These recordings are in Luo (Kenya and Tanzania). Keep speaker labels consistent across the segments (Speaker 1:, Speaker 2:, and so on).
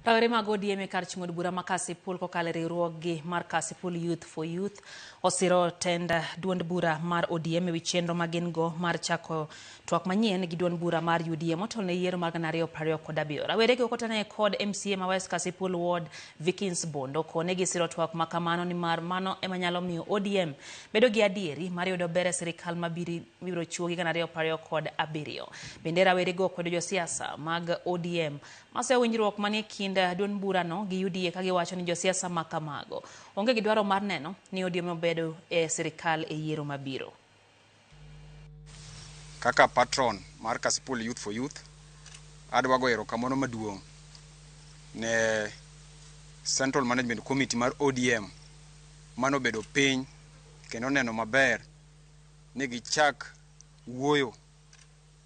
Speaker 1: Rawere mag ODM e kar chung' od bura ma Kasipul kokalo e riwruoggi mar Kasipul Youth for Youth osiro tend duond bura mar ODM ewi chenro ma gin go mar chako twak manyien gi duond bura mar UDA motelo ne yiero mar 2027. Rawere gi okotane kod MCA ma West Kasipul Ward Vikins Bondo kone gisiro twak ma kamano nimar mano ema nyalo miyo ODM bedo gi adieri mar yudo ber e sirikal mabiro chuogi 2027. Bende rawere go okwedo josiasa mag ODM maseyo winjruok manie kind duond burano gi UDA ka giwacho ni josiasa ma kamago onge gi dwaro mar neno ni ODM obedo e sirikal e yiero mabiro.
Speaker 2: Kaka patron mar Kasipul Youth for Youth, adwa goyo erokamano maduong' ne Central Management Committee mar ODM manobedo piny kendo neno maber ni gichak wuoyo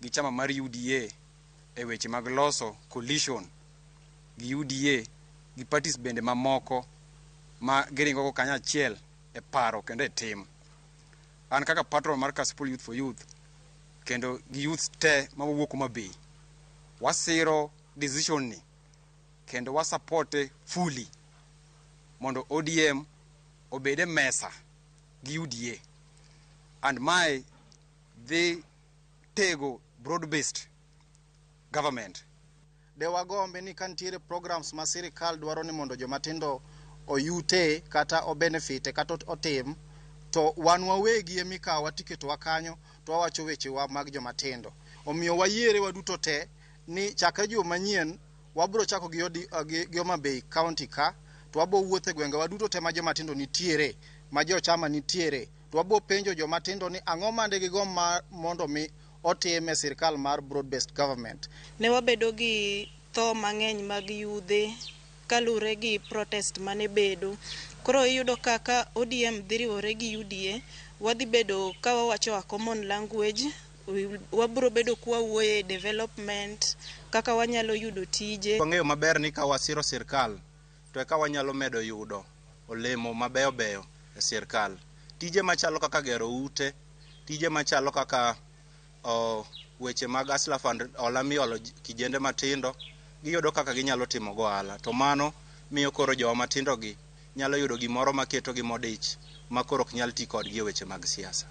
Speaker 2: gi chama mar UDA e weche mag loso coalition gi UDA gi parties bende mamoko ma giringo go kanyachiel e paro kendo e tim. An kaka patron mar Kasipul Youth for Youth kendo gi youth te mawuok Homa Bay, wasiro decision ni kendo wasupporte fully mondo ODM obed e mesa gi UDA and mae dhi tego broad based government.
Speaker 3: De wagombe ni ka nitiere programs ma sirikal dwaro ni mondo jomatindo oyute kata obenefite kata otim, to wan wawegi emikawa tiketowa kanyo to wawacho wechewa mag jomatindo. Omiyo wayiere waduto te ni chakre juma manyien wabiro chako gi Homa Bay County ka, to wabo wuotho e gwengewa duto te ma jomatindo nitiere, ma jochama nitiere, to wabo penjo jomatindo ni ang'o mande gigomb mondo mi otim e sirikal mar broad based government.
Speaker 4: Ne wabedo gi tho mang'eny mag yudhe kalure gi protest mane bedo. Koro iyudo kaka ODM dhi riwore gi UDA, wadhi bedo ka wawacho a common language, wabiro bedo kwawuoyo e development, kaka wanyalo yudo tije.
Speaker 5: Wang'eyo maber ni ka wasiro sirkal to eka wanyalo medo yudo olemo mabeyo beyo e sirkal. Tije machalo kaka gero ute, tije machalo kaka weche mag Hustler Fund, hola miolo kijende matindo, giyudo kaka ginyalo timo go ohala. To mano miyo koro jowa matindo gi nyalo yudo gimoro maketo gi modich ma koro ok nyal ti kodgi e weche mag siasa.